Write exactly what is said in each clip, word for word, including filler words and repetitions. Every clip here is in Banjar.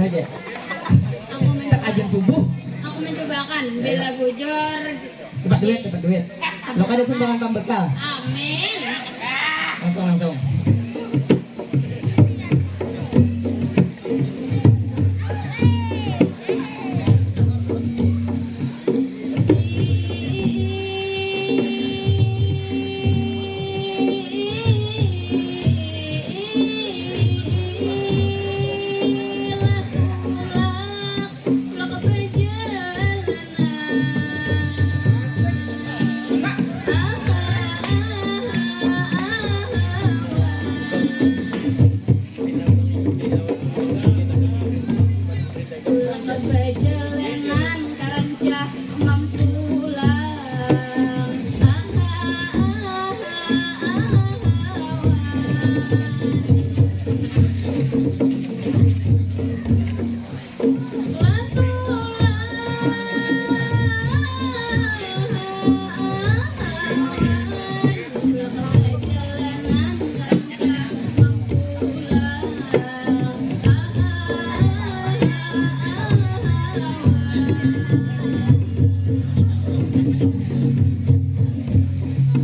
Aja. Aku mencoba. Ajan subuh. Aku mencobakan. Bila bujur. Dapat duit, dapat duit. Lo kada sumbangan pambekal. Amin. Langsung, langsung. Bajalanan karancah mampulang.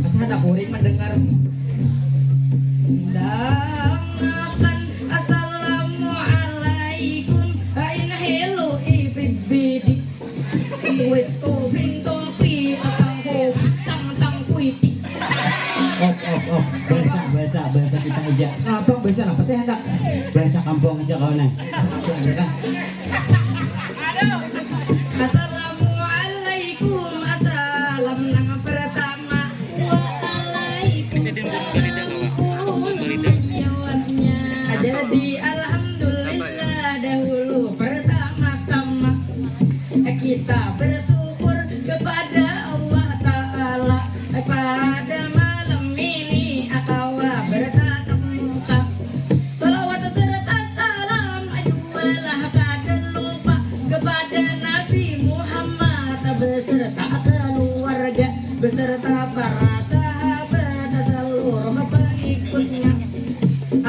Asa handak kuring mandangar. Dangakan assalamualaikum, ain hello ibibidi. Wes to fling to kui patang ko tang tang kuiti. Op, op, op. Bahasa, bahasa, bahasa kita aja. Apa bahasa apa teh handak? Bahasa kampung aja kawanan. Bahasa kampung aja kan. Assalamualaikum, assalam nang pertama. Waalaikumsalam, ulun menjawabnya. Jadi alhamdulillah dahulu pertama-tama. Kita bersyukur kepada Allah Ta'ala pada malam ini akawa bertatap muka. Salawat serta salam jualah kada lupa kepada Nabi Muhammad beserta keluarga, beserta para sahabat seluruh pengikutnya.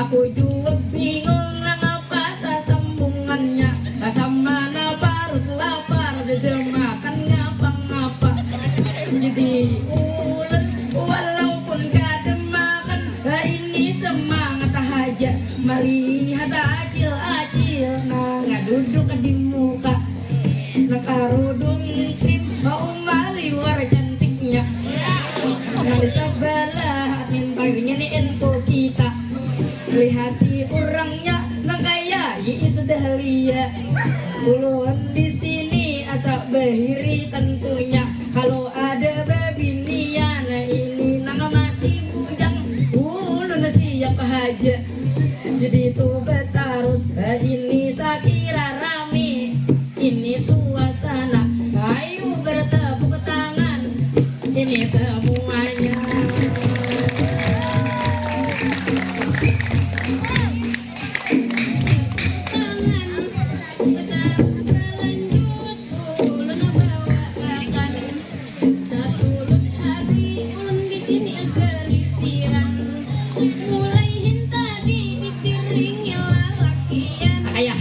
Aku jua bingung nangapa sasambungannya, samana parut lapar, dada makan ngapa-ngapa. Jadi ulun walaupun kada makan, ini semangat haja malihat acil-acil nang duduk di muka. Nang karudung krim, uma liwar cantiknya. Nang di sebelah admin pagarnya ni info kita. Lihati urangnya nang kaya Iis Dahlia. Ulun di sini asa bahiri tentunya. Kalau ada babinian ini nang masih bujang, ulun siap haja. Jadi tu batarus, eh, ini sakira rami. Ini suasana. Ayu bertepuk tangan. Ini semuanya. Tangan batarus balanjut ulun bawaakan. Satulus hati ulun di sini gelitiran. Mulai hintadi diiringi lalakian. Ayah.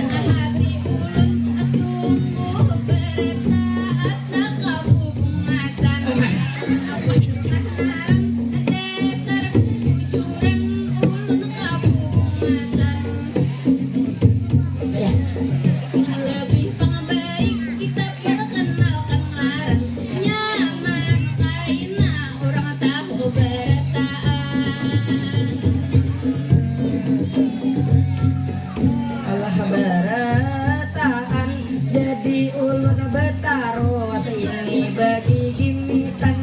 Hati ulun sungguh berasa asa kabubungasan. Bujur ngaran dasar bujuran ulun kabubungasan. Ayah. Lebih pang baik kita perkenalkan ngaran. Nyaman kaina urang tahu barataan. Alah barataan, jadi ulun bataros ini bagi gimitan.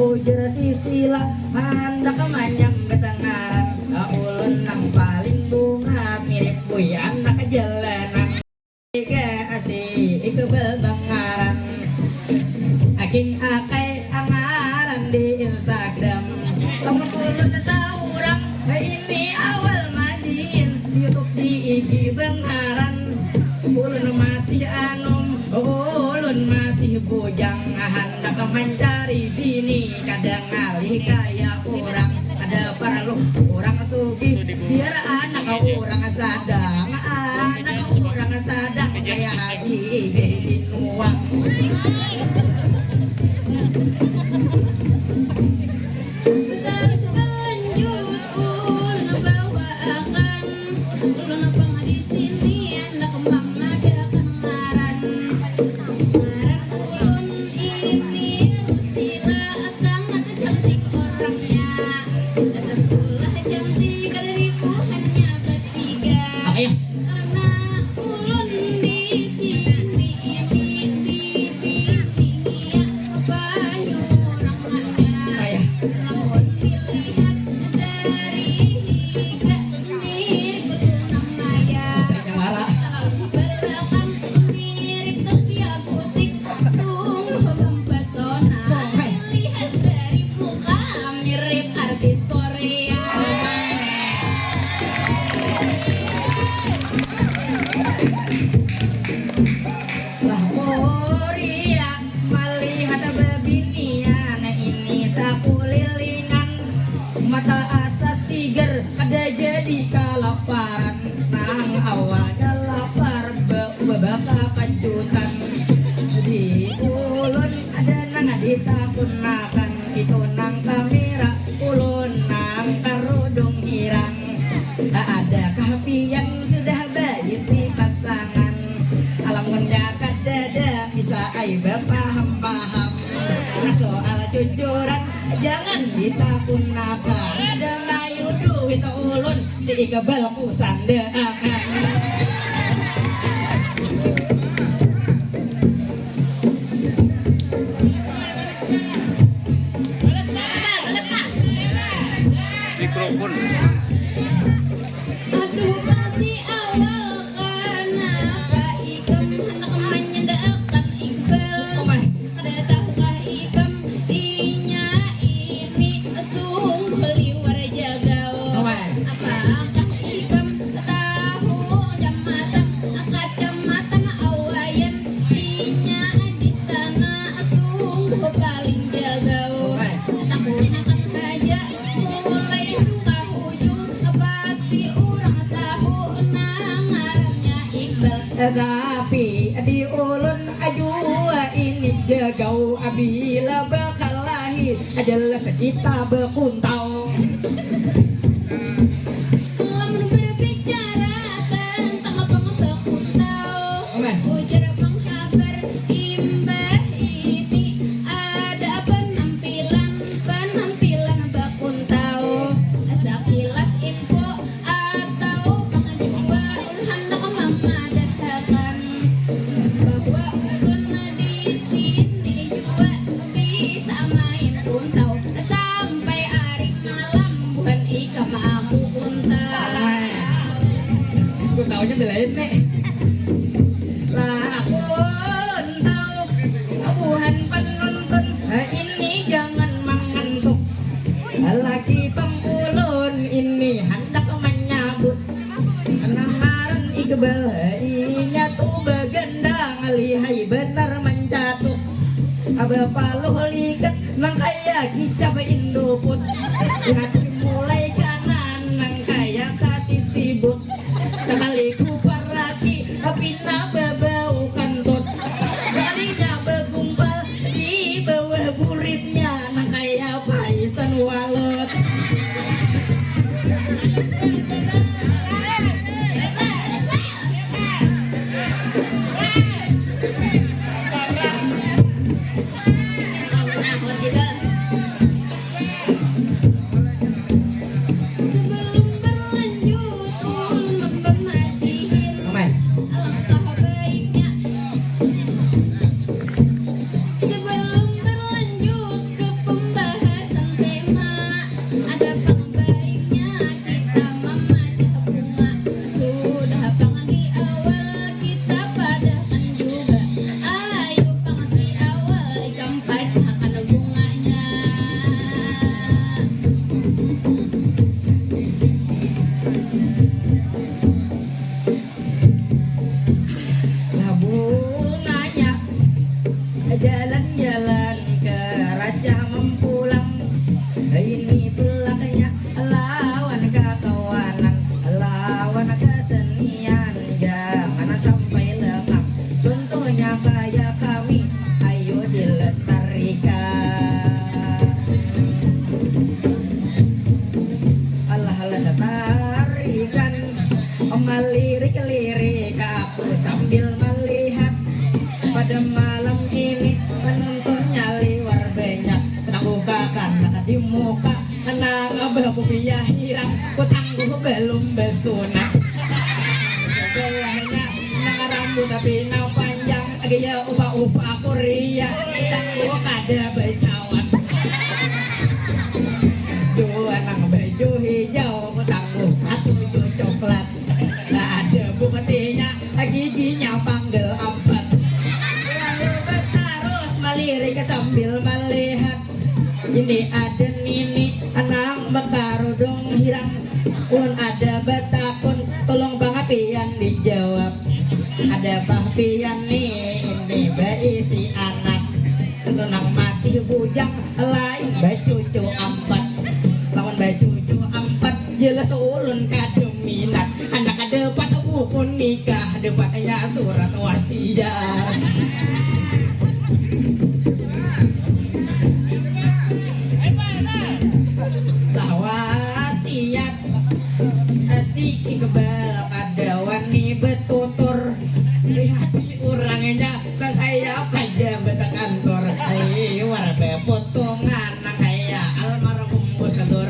Ujar si Sila handak manyambat ngaran. Ulun nang paling bungas mirip bui anak jalanan. Tiga asi Iqbal bangaran. Aking akai angaran di Instagram. Lamun ulun saurang, ini awal majiin YouTube di I G bangaran. Ulun masih anum, ulun masih bujang, handak mancari bini kada ngalih kaya urang. Kada parlu urang sugih, biar anak urang sadang, anak Di sini handak mamadahakan ngaran. Ngaran ulun ini Rusila, sangat cantik orangnya. Tentulah cantik dari buhannya bertiga. Apa ya? Karena ulun di sini ini bibininya banyurangannya. Apa ya? Lamun dilihat dari higa, mirip Luna Maya. Istrinya Mara. Kalau di belakang mirip Zaskia Gotik, sungguh mempesona. Dilihat dari muka mirip artis Korea. Lah Korea malihat bebinian ini sakulilingan, mata asa sigar kada jadi kalaparan. Nang awalnya lapar be- bebaka kajutan. Di ulun ada nang ditakunakan, itu nang kamera ulun nang karudung hirang. Adakah pian sudah baisi pasangan? Alamunnya kadada, bisa ai bapaham-paham. Soal cucuran jangan ditakunakan. Kada mayu duit ulun, si Iqbal kusandaakan. Mikrofon. Aduh, pang si awal, kanapa ikam handak manyandaakan Iqbal? Kada tahukah ikam, inya ini sungguh liwar jagau? Apakah ikam tahu kacamatan, kacamatan Awayan? Inya di sana sungguh paling jagau. Takunakan haja, mulai hujung ka hujung, pasti urang tahu nang ngarannya Iqbal. Tapi di ulun jua ini jagau, bila bakalahi jelas kita bakuntau. Lamun berbicara tentang pang bakuntau, ujar panghabar imbah ini ada penampilan, penampilan bakuntau. Sakilas info atau pang jua ulun handak mamadahakan bahwa ulun di sini jua bisa main kuntau sampai ari malam buhan ikam aku kuntau. Kuntaunya belain nih. Lah aku kuntau buhan penonton, ini jangan mangantuk. Laki pang ulun ini handak manyabut. Nang ngaran Iqbal, inya tu bagandang, lihai banar mancatuk. Bapaluh likat nang kaya kicap Indoput. Hati mulai kanan nang kaya kasisibut. Sakali kuparaki pina babau kantut. Sakalinya bagumpal di bawah buritnya nang kaya paisan walut. Sebelum berlanjut, ulun membemadihin. Alangkah baiknya. Sebelum berlanjut ke pembahasan tema, ada pang baiknya kita mamacah bunga. Sudah pang di awal kita padahkan juga. Ayu pang si awal ikam pacahkan bunganya. Lah bunganya jalan-jalan ke raja mempulang. Ini tulaknya lawan kakawanan, lawan kesenian, jangan sampai lengah. Contohnya kaya kami, ayo dilestarikan. Alah, lestarikan, mali Lirik-lirik aku sambil melihat, pada malam ini penontonnya liwar banyak. Tangguh kakanak di muka, nang bakupiah hirang, ku tangguh belum besunat. Sebelahnya nang rambut tapi nang panjang, gaya upa-upa Korea, ku tangguh kada becawat. Dua nang baju hijau, ku tangguh katuju coklat. Ada buktinya, giginya panggel ampat. Lalu betarus malirik sambil melihat. Ini ada nini nang bakarudung hirang. Ulun ada batakun, tolong pang pian dijawab. Ada pah pian ni, ini baisi anak. Tentu nang masih bujang, lain bacucu ampat. Lamun bacucu ampat, jelas ulun kada minat. Handak dapat buku nikah, dapatnya surat wasiat. Lah wasiat si Iqbal kada wani betutur. Lihati urangnya nang kaya pajabat kantor, liwar bepotongan nang kaya almarhum Gus Dur.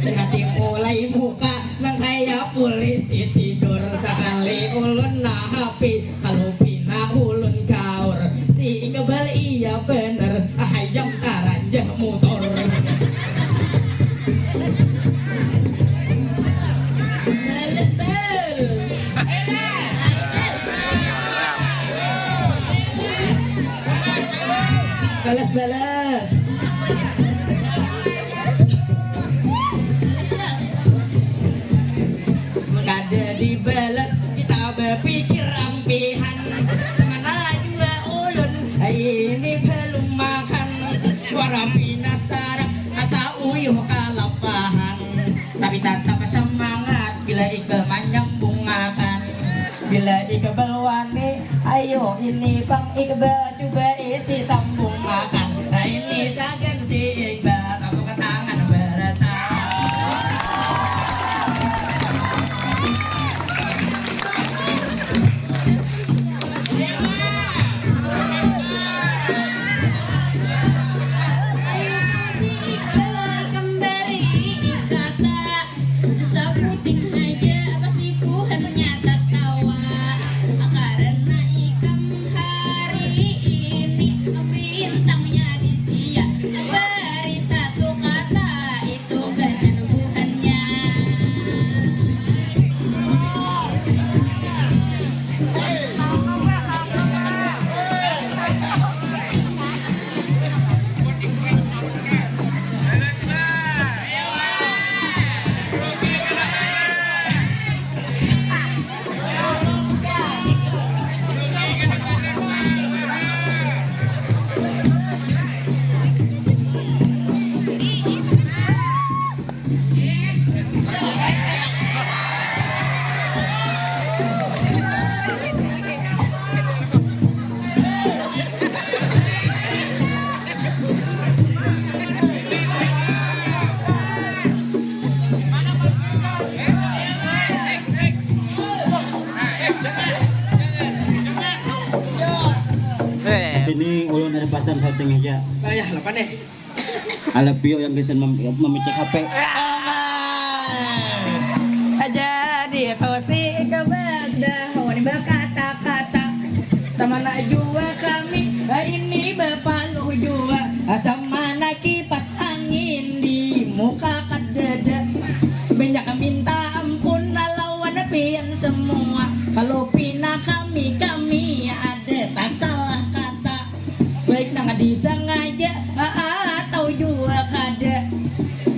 Lihati mulai muka nang kaya pulisi tidur, sakali ulun nahapi, kalu pina ulun kaur. Si Iqbal iya banar, hayam taranjah mutur. Balas, Bal. Ayo, Bal. Balas, balas. Kada dibalas, kita bapikir ampihan. Samana jua ulun ini balum makan. Suara pina sarak, asa uyuh kalapahan. Tapi tatap samangat bila Iqbal manyambungakan. Bila Iqbal wani, ayo ini pang Iqbal cuba isi sambungakan. Nah, ini sagan si Iqbal, tapuk tangan barataan. Ayo si Iqbal kembali kata. Sabuting haja pasti buhannya tatawa. Karena ikam hari ini bintangnya di sia. Bari satu kata itu gasan buhannya. Sini ulun ada pasan syuting aja. Ayah, lapan deh. Alabio yang gasan mem- memicik H P. Jadi itu si Iqbal dah wani bakata-kata. Samana jua kami ini bapaluh jua. Samana kipas angin di muka kadada. Banyak minta ampun lawan pian semua. Kalau pina kami, kami ada tasalah kata. Baik nang disangaja atau jua kada.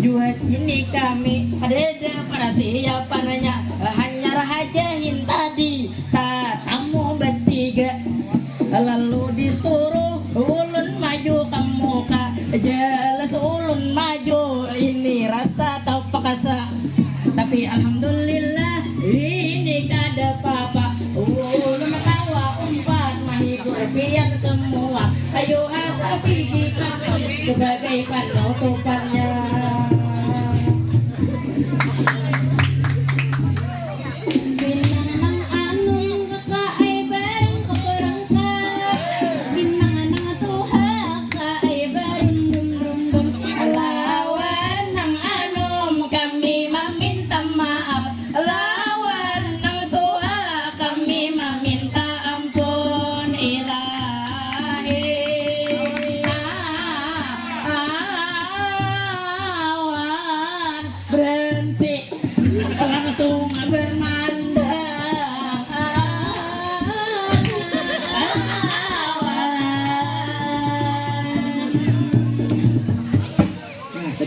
Jua ini kami kadada parasiapannya, hanyar haja hintadi tatamu batiga. Lalu disuruh ulun maju ka muka, jelas ulun maju ini rasa tapakasa. Tapi alhamdulillah ini kada papa. Ulun kawa umpat mahibur pian semua. Ayu asa pigi kasut sebagai panutupannya. Pinang nang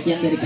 yang dari